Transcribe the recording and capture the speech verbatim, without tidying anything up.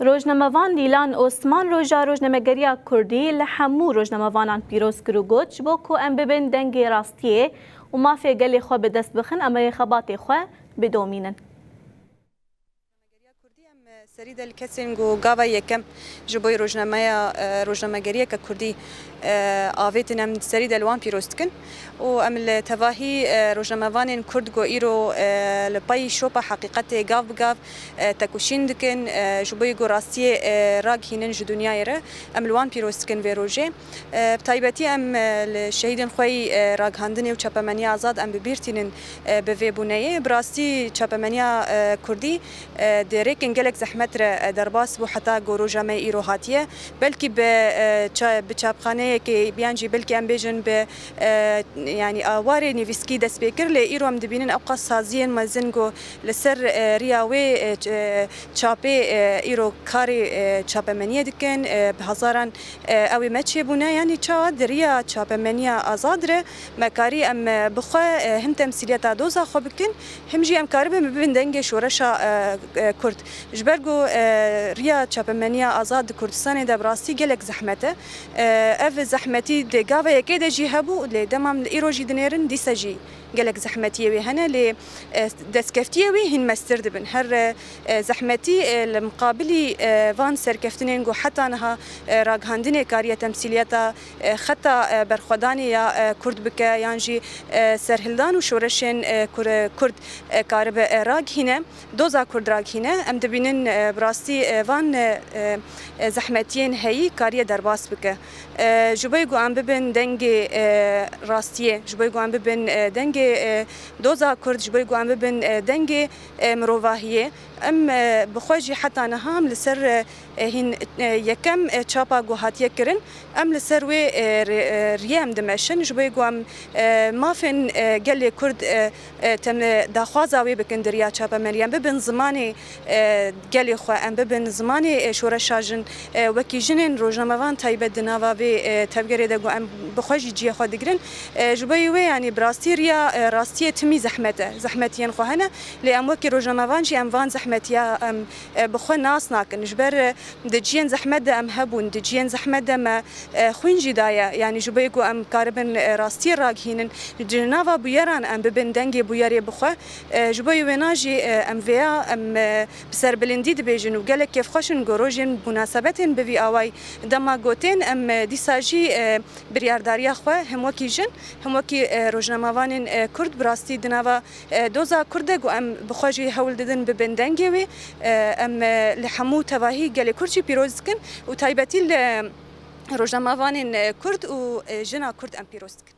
Rojnamevan Dîlan Osman roja rojnamegeriya Kurdî li hemû rojnamevanan pîroz kir û got, ji bo ku em bibin dengê rastiyê û mafê gelê xwe bi dest bixin, em ê xebatê xwe bidomînin. Rojnamegeriya Kurdî, em serî de li kesên ku gava yekem ji bo rojnameya, e, rojnamegeriyeke Kurdî, e, avêtin, em serî de li wan pîroz dikin. Û em li tevahî, e, rojnamevanên Kurd ku îro, e, li pey şopa heqîqetê gav bi gav, e, tekoşîn dikin, e, ji bo ku rastiyê, e, ragihînin ji dinyayê re, em li wan pîroz dikin vê rojê. E, bi taybetî em, e, li şehîdên xwe yî, e, ragihandinê û çapemeniya azad em bi bîr tînin, e, bi vê bûneyê. Bi rastî çapemeniya, e, Kurdî, e, di rêkên gelek zehmet re, e, derbas bû heta ku roja me îro hatiye. Belkî bi, e, ça-, bi çapxaneyekê, yan jî belkî em bêjin bi, e, yanî awarê nivîskî dest pê kir, lê îro em dibînin ewqas saziyên mezin ku li ser, e, riya wê, e, ç-, e, çapê, e, îro karê, e, çapemeniyê dikin, e, bi hezaran, e, ew ê me çêbûne. Yanî çawa di riya çapemeniya azad re me karî em, e, bi xwe, e, hin temsîliyeta doza xwe bikin, him jî em karibin bibin dengê şoreşa, e, e, Kurd. Ji ber ku, e, riya çapemeniya azad di Kurdistanê de bi rastî gelek zehmet e. E, ev zehmetî di gava yekê de jî hebû, lê dema em li îro jî dinêrin, dîsa jî gelek zehmetiyê wê hene, lê, e, destkeftiyê wê hîn mestir dibin. Her, e, e, zehmetî, e, li miqabilî, e, van serkeftinên ku heta niha, e, ragihandinê kariye temsîliyeta, e, xeta, e, berxwedanê ya, e, Kurd bike, yan jî, e, serhildan û şoreşên, e, Kur-, Kurd, e, karibe, e, ragihîne, doza Kurd ragihîne. Em dibînin, e, bi rastî, e, van, e, e, e, zehmetiyên heyî kariye derbas bike. E, ji bo ku em bibin dengê, e, rastiyê, ji bo ku em bibin, e, dengê, e, doza Kurd, ji bo ku em bibin, e, dengê, e, mirovahiyê. Em, e, bi xwe jî heta niha em li ser, e, e, hîn, e, yekem, e, çapa ku hatiye kirin, em li ser wê, e, rê-, e, riyê em dimeşin, ji bo ku em, e, mafên, e, gelê Kurd, e, e, tem-, daxwaza wê bikin di riya çapemeniyan, bibin zimanê, e, gelê xwe, em bibin zimanê, e, şoreşa jin, e, wekî jinên rojnamevan taybet di nava vê, e, tevgerê de ku em bi xwe jî cihê xwe digirin. E, ji bo wê, yanî bi rastî riya, e, rastiyê timî zehmet e, zehmetiyên xwe hene, lê em wekî rojnamevan jî em van zehmetiya em, e, bi xwe nas nakin. Ji ber, e, di cihên zehmet de em hebûn, di cihên zehmet de me, e, xwîn jî daye. Yanî ji bo ku em karibin, e, rastiyê ragihînin, di nava bûyeran em bibin dengê bûyerê bi xwe. E, ji bo wêna jî, e, em vêya em, e, bi serbilindî dibêjin û gelek kêfxweş in ku rojên munasebetên bi vî awayî dema gotên em, e, dîsa jî, e, biryardariya xwe him wekî jin, him wekî, e, rojnamevanên, e, Kurd bi rastî di nava, e, doza Kurd de ku em bi xwe jî hewl didin bibin dengê wê. E, em, e, li hemû tevahî gelê Kurd jî pîroz dikin û taybetî li rojnamevanên, e, Kurd û, e, jina Kurd em pîroz dikin.